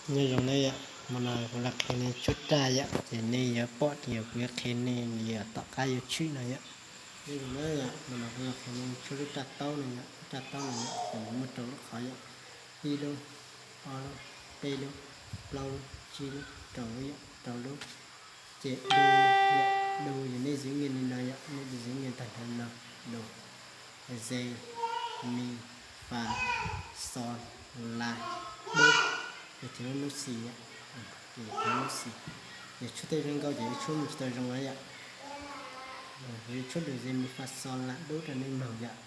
Nyob zoo na yom, hmo no kuv los qhia nej tshuab raj yom, ces nej yuav pom tias kuv yuav qhia nej li tom qab yuav tshwm no yom. Nyob zoo na yom, hmo no kuv los qhia nej tshuab lub raj taub no yom, lub raj taub no yom, ces nws muaj rau lub qhov yom, ib lub, ob lub, peb lub, plaub lub, tsib lub, rau lub yom, rau lub. Ces du, du ces nej zwv nyiaj li no yom, nej zwv nyiaj tag nrho no, du, re, mi, fa, sol, la, do, ces thib nub xis yom, ces thib nub xis. Yog tshuab tej zoo nkauj ces yuav tshuab mus tsis tau zoo na yom. Yuav tshuab do re mi fa sol la do rau nej mloog yom.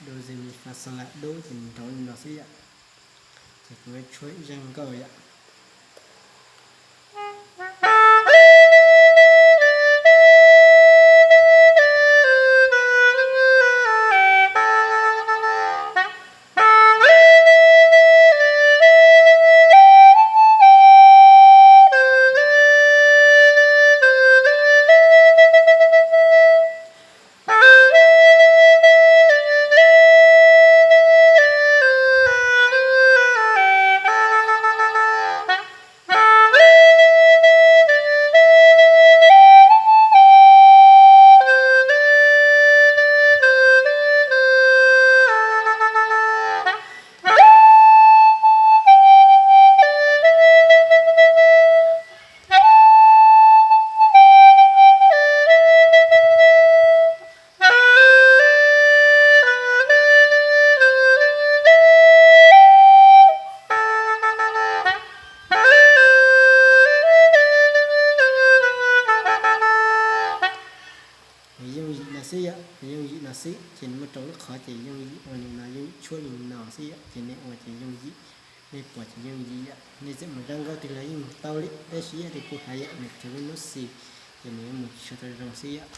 Do re mi fa sol la do ces nws nrov li no xwb yom. Ces kuv yuav tshuab ib zaj nkauj yom. Nws yooj yim no xwb yom, nws yooj yim no xwb, ces nws muaj rau lub qhov ces yooj yim ua li no, yooj yim tshuab li no xwb yom, ces nej ua ces yooj yim, nej pom ces yooj yim yom, nej txawm mus zaj nkauj twg los yeej tau li, tab sis ib yam li kuv hais yom, nws thib nub xis, ces nws yuav mus tsis tau zoo xwb yom.